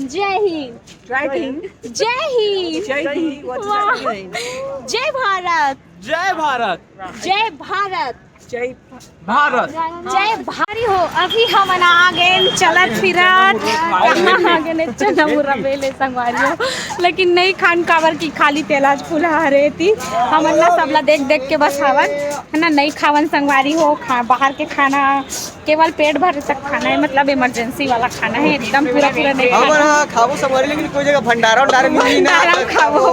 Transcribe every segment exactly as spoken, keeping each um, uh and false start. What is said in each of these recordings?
जय हिंद। Dragon. जय Hind. Jai Hind. What does Wow. That mean? जय भारत। जय भारत। जय भारत। Jai. भारत। जय भारी हो। अभी हमन आ गए चलत फिरत, कहाँ आ गए ने चना मुरबे ले संगवारी हो, लेकिन नहीं खान काबर की खाली तेलाज फुला रहे थी। हमन ना सबला देख देख के बस हवन है ना, नहीं खावन संगवारी हो। खा बाहर के खाना केवल पेट भर तक खाना है, मतलब इमरजेंसी वाला खाना है, एकदम पूरा पूरा नहीं हमन खाना। ह खाबो संगवारी, लेकिन कोई जगह भंडारा उंडारा मिलही ना। भंडारा खाबो।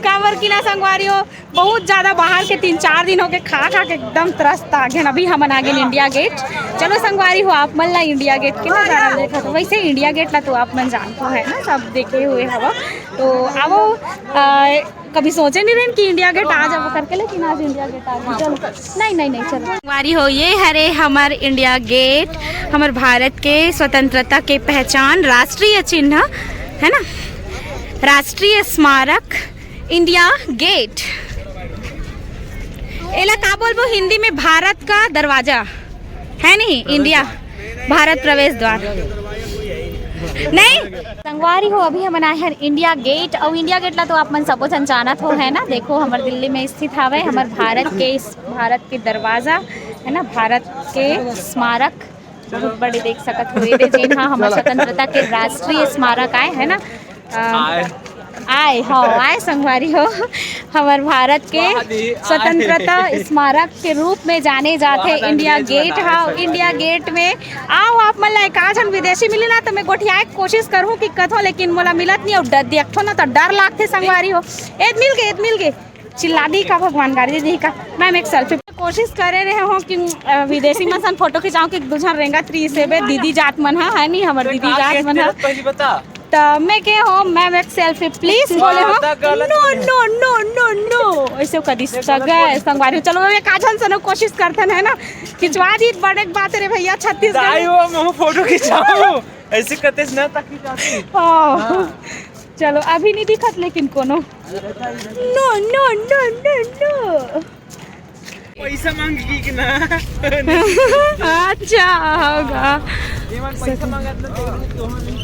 काबर की ना संगवारी हो, बहुत ज्यादा बाहर के तीन चार दिन होके खा खा के एकदम त्रस्त आ गए। अभी हमन आ गए इंडिया गेट। चलो संगवारी हो, आप मन ला इंडिया गेट के नजारा देखा तो वैसे इंडिया गेट ला तो आप मन जानते हो है ना, सब देखे हुए हवा। तो आवो, आ, कभी सोचे नहीं रहन कि इंडिया गेट आ जाबो करके, लेकिन आज इंडिया गेट आ गए। चलो, नहीं नहीं नहीं, चलो संगवारी हो, ये हरे हमर इंडिया गेट, हमर भारत के स्वतंत्रता के पहचान, राष्ट्रीय चिन्ह है ना, राष्ट्रीय स्मारक इंडिया गेट। एला का बोलबो हिंदी में? भारत का दरवाजा है नहीं, इंडिया, भारत प्रवेश द्वार नहीं। संगवारी हो, अभी हमन आए हन इंडिया गेट। अउ इंडिया गेट ला तो आप मन सबो झन जानत हो है ना। देखो, हमर दिल्ली में स्थित हवे हमर भारत के, भारत के दरवाजा है ना, भारत के स्मारक बहुत बड़े देख सकत हो। ये दे जेन हा हमर स्वतंत्रता के राष्ट्रीय स्मारक आय है ना। अ, आय। आय हो, आय संगवारी हो, हमर भारत के स्वतंत्रता स्मारक के रूप में जाने जाथे इंडिया गेट हा। इंडिया गेट में आओ, आप मन ला एक आध झन विदेशी मिले ना तो मैं गोठियाए के कोशिश करहूँ कि कथों, लेकिन मोला मिलत नहीं। अउ डर देखथो ना तो डर लागथे संगवारी हो। एद मिल गे, एद मिल गे। चिल्ला दी का भगवान गाड़ी दे दी का। मैम एक सेल्फी कोशिश करे रहे हो कि अ, विदेशी मन सन फोटो खिंचाओ कि दू झन रेंगत रही से बे दीदी जात मन हा है नहीं, हमर दीदी जात मन हा। पहली बता। त मैं के हो, मैम एक सेल्फी प्लीज बोले हो। नो नो नो नो नो, ऐसे कदी सगे संगवारी। चलो मैं काजल सनो कोशिश करथन है ना, खिंचवा दी। बड़े के बात रे भैया, छत्तीसगढ़। दाई हो, मैं फोटो खिंचाऊं। ऐसे करते ना तक खिंचाती। हाँ। चलो अभी नहीं दिखत लेकिन कोनो। नो नो नो नो नो। पैसा मांगेगी कि ना? अच्छा होगा। ये मन पैसा मांगत ना तो, तो हम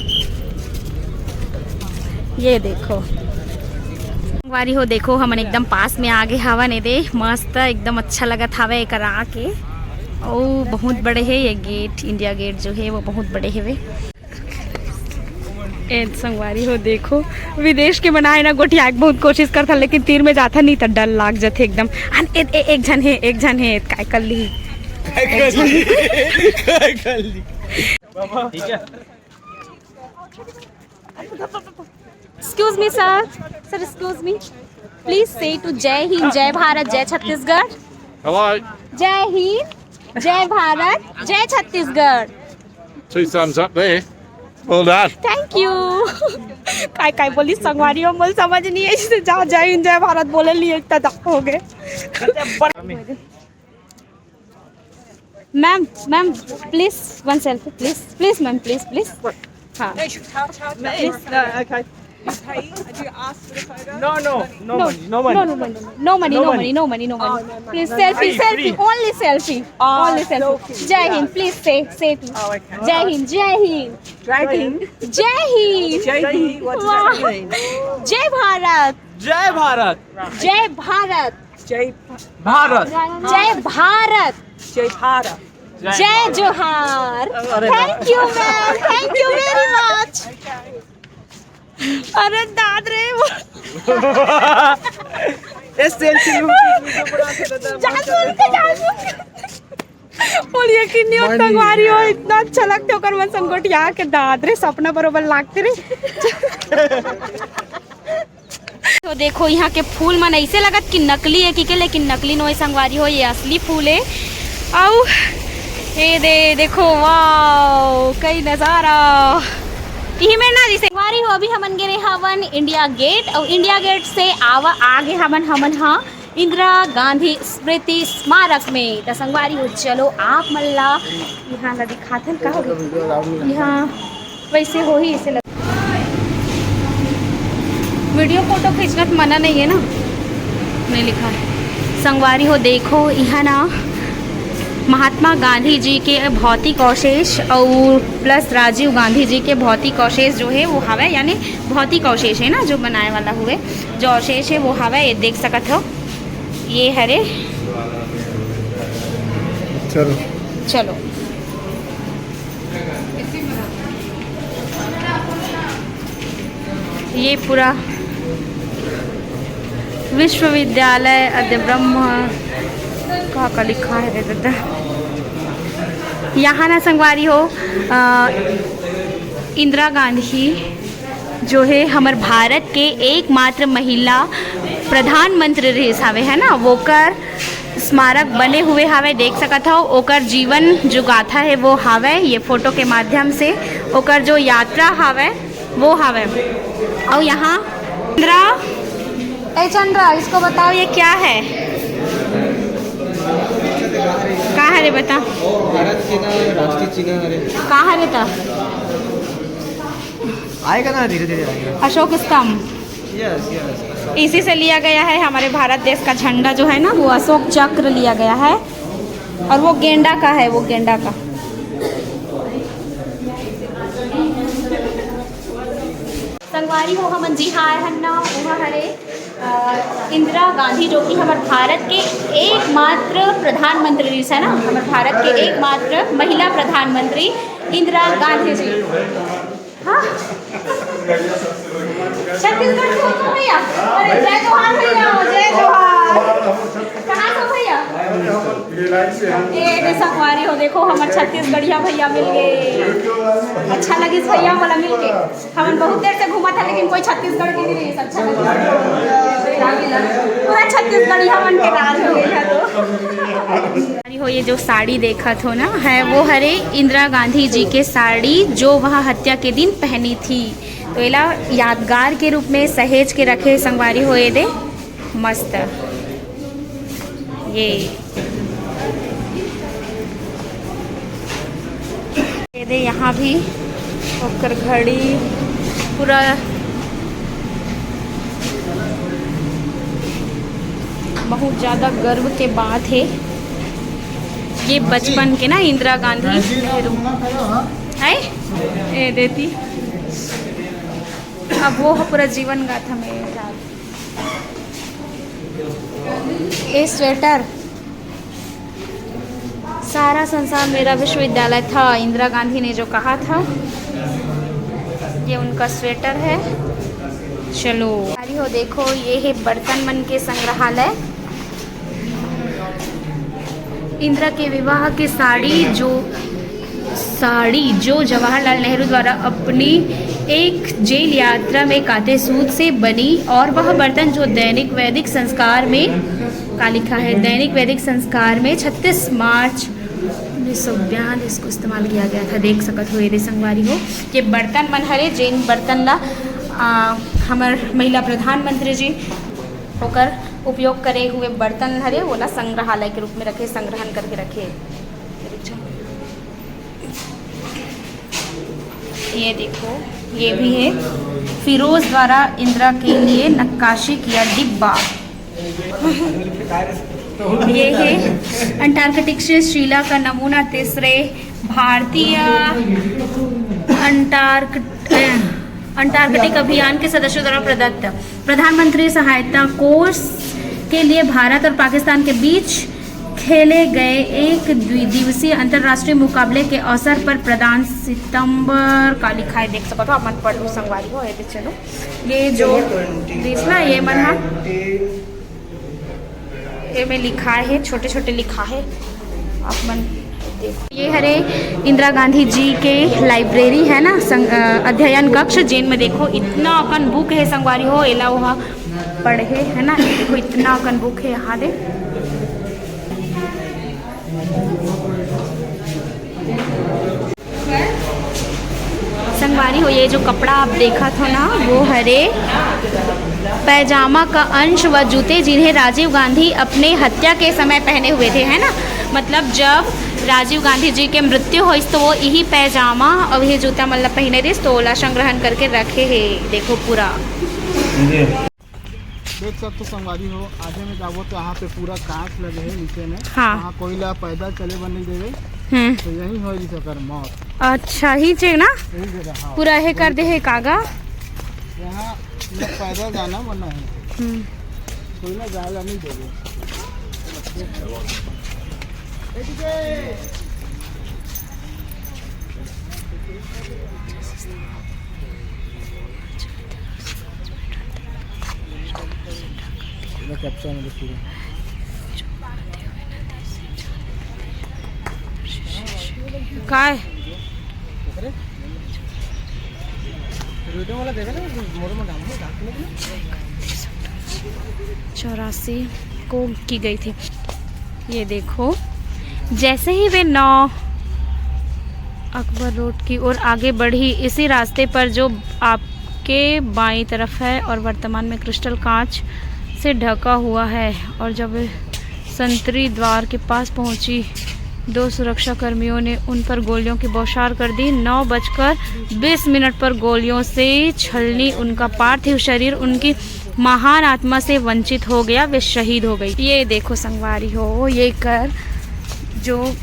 ये देखो संगवारी हो, देखो हमन एकदम पास में आगे हवन। ए दे मस्त एकदम अच्छा लगत हवे एकर आके। ओ बहुत बड़े है ये गेट, इंडिया गेट जो है वो बहुत बड़े हवे। ए संगवारी हो देखो, विदेश के मन आए ना गोठिया के बहुत कोशिश करथन, लेकिन तीर में जाथन नहीं तो डर लाग जाथे एकदम। अन ए, ए, एक झन है, एक झन है, काय कर ली? कर ली। कर ली। ठीक है। Excuse me sir, sir excuse me, please say to जय हिंद, जय भारत, जय छत्तीसगढ़। Hello. जय हिंद, जय भारत, जय Chhattisgarh. Two thumbs up there. Well done. Thank you. काय काय बोली संगवारी हो, मोल समझ नहीं है, इससे जा जय हिंद जय भारत बोले लिए इतना दफा हो गए। Ma'am, ma'am, please one selfie please, please ma'am, please please. हाँ। No, okay. You pay? Do you ask for the photo? No, no, no money, no No, money. no, no, no, no money, no money, no money, no money. Please selfie, selfie, only selfie, only selfie. जय Hind, please से, से Oh, okay. जय हिंद, जय Hind, Dragon. जय Hind. Jai Hind. What does that mean? जय भारत, जय भारत। जय Bharat, Jai. Bharat. जय भारत, Jai Bharat. जय जोहार। Thank you ma'am, thank you very much. अरे दाद रे, वो ए सेल्फी लूं। जान सुन के, जान सुन के। बोलिए कि नहीं होता संगवारी हो, इतना अच्छा लगता है ओकर मन संग गोठिया के। दाद रे, सपना बरोबर लागते रे। तो देखो यहाँ के फूल मन ऐसे लगत कि नकली है कि के, लेकिन नकली नोए संगवारी हो, ये असली फूल है। आउ ये दे देखो, वाओ, कई नजारा। इही में ना जैसे संगवारी हो, अभी हमन गे रहे हवन इंडिया गेट, और इंडिया गेट से आवा आगे हमन हमन हाँ इंदिरा गांधी स्मृति स्मारक में। त संगवारी हो, चलो आप मन ला यहाँ ला दिखाथन का होगे। यहाँ वैसे होही इसे लग- वीडियो फोटो खींचना तो मना नहीं है ना, नहीं लिखा है। संगवारी हो देखो, यहाँ ना महात्मा गांधी जी के भौतिक अवशेष और प्लस राजीव गांधी जी के भौतिक अवशेष जो है वो हवे, यानी भौतिक अवशेष है ना, जो बनाए वाला हुए, जो अवशेष है वो हवे, ये देख सकत हो। ये हरे। चलो। चलो। ये पूरा विश्वविद्यालय अद्य ब्रह्म का, का लिखा है रे दादा। यहाँ ना संगवारी हो, अ, इंदिरा गांधी जो है हमर भारत के एकमात्र महिला प्रधानमंत्री रहिस हावे, है ना, वोकर स्मारक बने हुए हावे, देख सकत हव। ओकर जीवन जो गाथा है वो हावे ये फोटो के माध्यम से, ओकर जो यात्रा हावे वो हावे। और यहाँ चंद्रा, ए चंद्रा, इसको बताओ ये क्या है? कहाँ है रे, बता। भारत के ना राष्ट्रीय चिन्ह हरे। कहाँ है रे ता? आएगा ना, धीरे धीरे आएगा। अशोक स्तंभ। Yes, yes. इसी से लिया गया है हमारे भारत देश का झंडा जो है ना, वो अशोक चक्र लिया गया है। और वो गेंडा का है, वो गेंडा का। संगवारी हो, हमन जी हाँ आए हन ना, वो हरे, अ, इंदिरा गांधी, जो कि हमर भारत के एकमात्र प्रधानमंत्री रहिस है ना, हमर भारत के एकमात्र महिला प्रधानमंत्री इंदिरा गांधी जी। हाँ? छत्तीसगढ़ से हो तो भैया? अरे, जय जोहार भैया, जय जोहार। कहाँ से हो भैया? ये दे संगवारी हो, देखो, हमर छत्तीसगढ़िया भैया मिल गए। अच्छा लगिस भैया, मोला मिल के। हमन बहुत देर से घूमत हन, लेकिन कोई छत्तीसगढ़ के नहीं रहिस। अच्छा लगिस। पूरा छत्तीसगढ़िया मन के राज हो गया है तो। अरे हो, ये जो साड़ी देखत हो ना, है वो हरे इंदिरा गांधी जी के साड़ी, जो वह हत्या के दिन पहनी थी। तो एला यादगार के रूप में सहेज के रखे संगवारी हो, ये दे मस्त। ये, ये दे यहाँ भी ओकर घड़ी पूरा बहुत ज़्यादा गर्व के बात है। ये बचपन के ना इंदिरा गांधी, नेहरू है, ए देती। अब वो ह पूरा जीवन गाथा में याद। ये स्वेटर, सारा संसार मेरा विश्वविद्यालय था, इंदिरा गांधी ने जो कहा था, ये उनका स्वेटर है। चलो, अरे हो देखो, ये है बर्तन मन के संग्रहालय। इंदिरा के विवाह की साड़ी जो, साड़ी जो जवाहरलाल नेहरू द्वारा अपनी एक जेल यात्रा में काते सूत से बनी और वह बर्तन जो दैनिक वैदिक संस्कार में, का लिखा है, दैनिक वैदिक संस्कार में छत्तीस मार्च उन्नीस सौ बयालीस को इस्तेमाल किया गया था। देख सकत हो ये दे संगवारी हो, ये बर्तन मन हरे, जेन बर्तन ला, आ, हमर महिला प्रधानमंत्री जी ओकर उपयोग करे हुए बर्तन हरे, ओला संग्रहालय के रूप में रखे, संग्रहण करके रखे। ये देखो, ये भी है फिरोज द्वारा इंदिरा के लिए नक्काशी किया डिब्बा। ये है अंटार्कटिक से शीला का नमूना, तीसरे भारतीय अंटार्क-, अंटार्कटिक अभियान के सदस्यों द्वारा प्रदत्त प्रधानमंत्री सहायता कोष के लिए भारत और पाकिस्तान के बीच खेले गए एक द्विदिवसीय अंतर्राष्ट्रीय मुकाबले के अवसर पर प्रदान सितंबर का लिखा है, देख सकत हो, अपन पढ़ लो संगवारी हो। ये दे चलो, ये जो देश ना, ये मन हा, ये में लिखा है, छोटे छोटे लिखा है, आप मन देखो। ये हरे इंदिरा गांधी जी के लाइब्रेरी है ना, संग-, अ, अध्ययन कक्ष, जेन में देखो इतना अकन बुक है संगवारी हो, एला वहाँ पढ़े है ना, देखो इतना अकन बुक है यहाँ दे। संगवारी हो, ये जो कपड़ा आप देखत हो ना, वो हरे पैजामा का अंश व जूते, जिन्हें राजीव गांधी अपने हत्या के समय पहने हुए थे, है ना। मतलब जब राजीव गांधी जी के मृत्यु होइस तो वो यही पैजामा और ये जूता मतलब पहने रहिस, तो ओला संग्रहण करके रखे है। देखो पूरा। देख सकते संगवारी हो, आगे में जाबो तो यहाँ पे पूरा कांच लगे है नीचे में। हाँ। वहाँ कोई ला पैदल चले बर नहीं देवे। हम्म। तो यही होय रहिस ओकर मौत। अच्छा, ही चीज ना? यही जगह, हाँ। पूरा हे कर दे है कागा। यहाँ लोग पैदल जाना मना है। हम्म। कोई ला जाए ला नहीं देवे। पूरा capture में पूरा। काय? चौरासी को की गई थी। ये देखो, जैसे ही वे नौ अकबर रोड की ओर आगे बढ़ी, इसी रास्ते पर जो आपके बाईं तरफ है और वर्तमान में क्रिस्टल कांच से ढका हुआ है, और जब वे संतरी द्वार के पास पहुंची, दो सुरक्षा कर्मियों ने उन पर गोलियों की बौछार कर दी। नौ बजकर बीस मिनट पर गोलियों से छलनी उनका पार्थिव शरीर उनकी महान आत्मा से वंचित हो गया, वे शहीद हो गई। ये देखो संगवारी हो, ये कर जो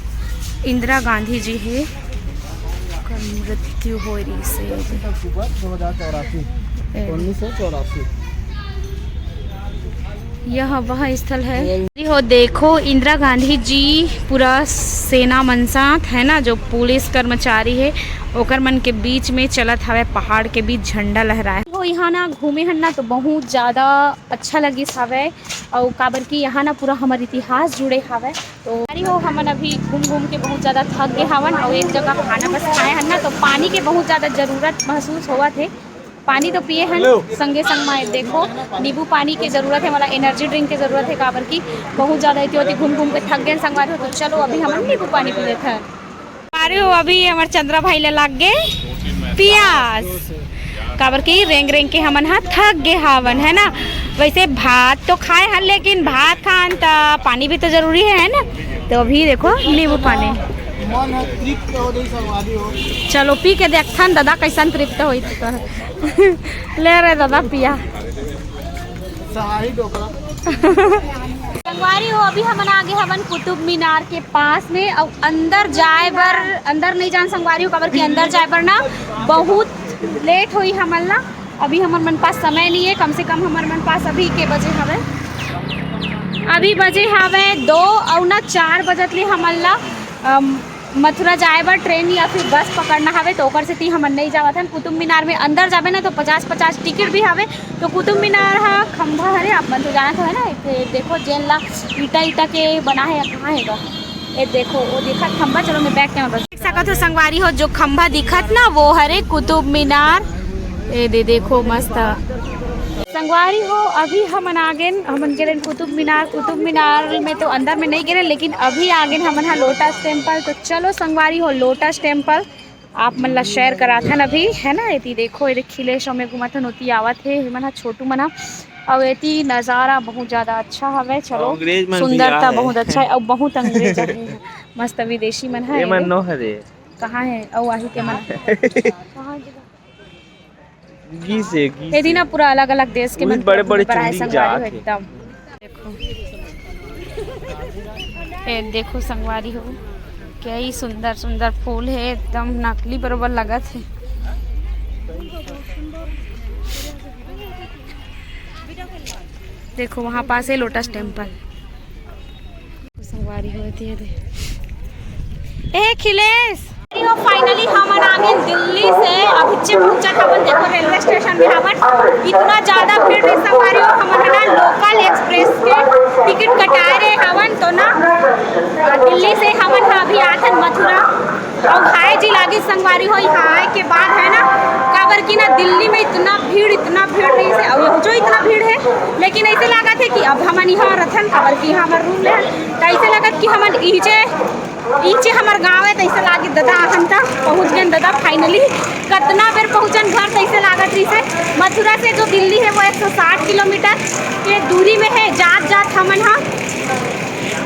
इंदिरा गांधी जी है, ओकर मृत्यु हो रही से। अक्टूबर दो हज़ार चौरासी, ए। उन्नीस सौ चौरासी। यह वह स्थल है। हो देखो, इंदिरा गांधी जी पूरा सेना मन साथ है ना, जो पुलिस कर्मचारी है, ओकर मन के बीच में चलत हवे, पहाड़ के बीच झंडा लहराए। हो यहाँ ना घूमे हन ना, तो बहुत ज्यादा अच्छा लगिस हवे, अउ काबर कि यहाँ ना पूरा हमर इतिहास जुड़े हवे। तो अरे हो, हमन अभी घूम घूम के बहुत ज्यादा थक गए हवन, अउ एक जगह खाना बस खाए हन ना, तो पानी के बहुत ज्यादा जरूरत महसूस होवत है। पानी तो पिए हन, संगे संग में देखो, नींबू पानी के जरूरत है, मतलब एनर्जी ड्रिंक के जरूरत है, काबर कि बहुत ज्यादा इति ओती घूम घूम के थक गए संगवारी हो। तो चलो, अभी हमन नींबू पानी पी लेथन। अरे हो, अभी हमर चंद्रा भाई ले लाग गे पियास, काबर कि रेंग रेंग के हमन हा थक गे हावन, है ना। वैसे भात तो खाए हन, लेकिन भात खान त पानी भी तो जरूरी है, है ना। तो अभी देखो नींबू पानी। मन ह तृप्त हो जाई संगवारी हो। चलो पी के देखथन दादा, कैसन तृप्त होई तो। ले रे दादा पिया। सहारी डोकरा। संगवारी हो, अभी हमन आगे हवन कुतुब मीनार के पास में। अब अंदर जाए बर, अंदर नहीं जान संगवारी हो, काबर कि अंदर जाए बर ना बहुत लेट होई हमन ला। अभी हमर मन पास समय नहीं है, कम से कम हमर मन पास अभी के बजे हवे, अभी बजे हवे दो, अउ ना चार बजत ले हमन ला, अम, मथुरा जाए बर ट्रेन या फिर बस पकड़ना हवे, तो ओकर सेती हमन नहीं जावत हन। कुतुब मीनार में अंदर जाबे ना, तो पचास पचास टिकट भी हवे। तो कुतुब मीनार हा खंभा हरे, आप मन तो जानत हवे ना, इथे देखो जेन ला ईटा ईटा के बना है, कहाँ है गा? ये देखो, वो देखत खंभा, चलो मैं बैक कैमरा देख सकत हो संगवारी हो, जो खंभा दिखत ना, वो हरे कुतुब मीनार। ए दे देखो, मस्त। संगवारी हो, अभी हमन आ गेन, हमन गेन कुतुब मीनार। कुतुब मीनार में तो अंदर में नहीं गेन, लेकिन अभी आ गेन हमन हा लोटस टेम्पल। तो चलो संगवारी हो, लोटस टेम्पल आप मन ला शेयर कराथन अभी, है ना। एती देखो, एदे खिलेश में घूमत हन, ओती आवत हे, एमन हा छोटू मन हा। अउ एती नजारा बहुत ज्यादा अच्छा हवे। चलो, अंग्रेज मन भी सुंदरता आ हे। बहुत अच्छा है, अउ बहुत अंग्रेज आहे। मस्त विदेशी मन है एमन एदे। नो हरे। कहाँ है? अउ आही ते मन। कहाँ है? गीस है, गीस एदी ना है। पूरा अलग-अलग देश के उही मन बड़े-बड़े पूरा घूमे बर आए चुंदी संगवारी हो जात हे। एकदम। देखो। ए, देखो संगवारी हो, क्या ही सुंदर-सुंदर फूल है, एकदम नकली बरोबर लगत है। देखो वहाँ पास है लोटस टेम्पल। संगवारी हो एती दे। ए खिलेश, फाइनली हमन आ गेन दिल्ली से। अभी पहुंचत हवन, देखो रेलवे स्टेशन में हवन, इतना ज्यादा भीड़ रही संगवारी हो। हमन है ना लोकल एक्सप्रेस के टिकट कटाए रहे हवन, तो ना दिल्ली से हमन हा अभी आथन मथुरा। अउ हाय जी लागी संगवारी हो, यहाँ आए के बाद है ना, काबर की ना दिल्ली में इतना भीड़, इतना भीड़ नहीं से, अउ जो इतना भीड़ है, लेकिन ऐसे लागत है कि अब हमन यहाँ रथन, काबर की यहाँ हमर रूम ले, तो ऐसे लागत कि हमन इजे इचे हमर गाँव है, तैसे लागे दादा, हम त पहुँच गए दादा फाइनली। कतना बेर पहुँचन घर, तैसे लागत रही से। मथुरा से जो दिल्ली है वो एक सौ साठ किलोमीटर के दूरी में है। जात जात हमन हा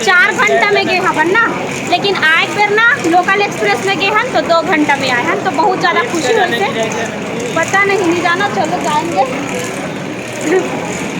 चार घंटा में गए हवन ना, लेकिन आए बेर ना लोकल एक्सप्रेस में गए हन तो दो घंटा में आए हन, तो बहुत ज़्यादा खुशी हुई से। पता नहीं, नहीं जाना, चलो जाएंगे।